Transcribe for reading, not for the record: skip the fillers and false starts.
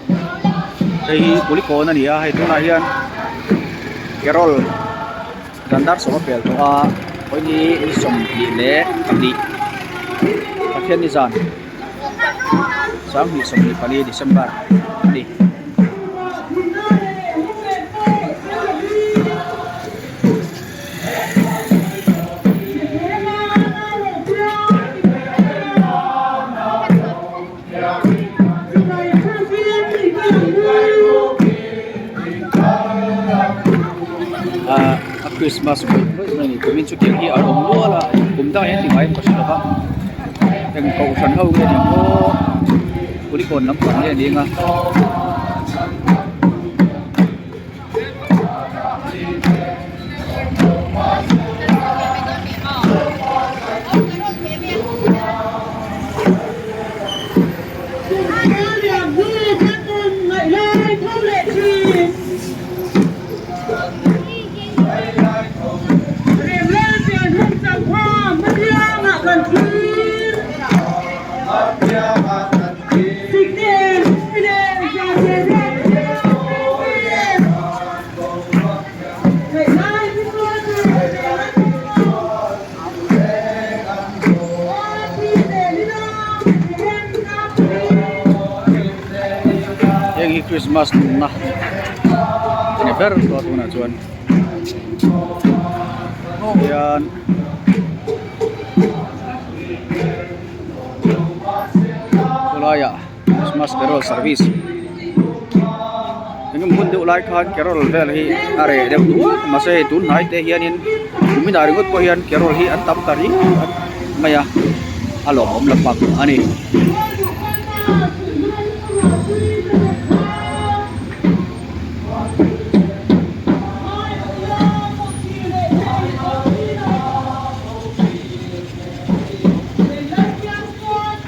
Hei hi Kulikawn a ni a, hei tunah hian carol dan dar sawm a pel tawh a, vawiin hi 22 Pathian ni zan 2024 December a ni. Ahh a christmas mawlh mawlh mai a ni kumin chu tiang hi a awm nual a kum dangah hian ti ngai em ka hre lo va eng kohhran ho nge ni maw kulikawn lampang nge ni ang a. Heng hi Christmas nunna a ni ber tawh a tunah chuan hian. Khawlaiah Christmas carol service engemaw hun deuh lai khan carol vel hi a reh deuh duak mahse hei tun hnai te hianin kuminah ringawt pawh hian carol hi an tam ta riau mai a a lawmawm lampang a ni.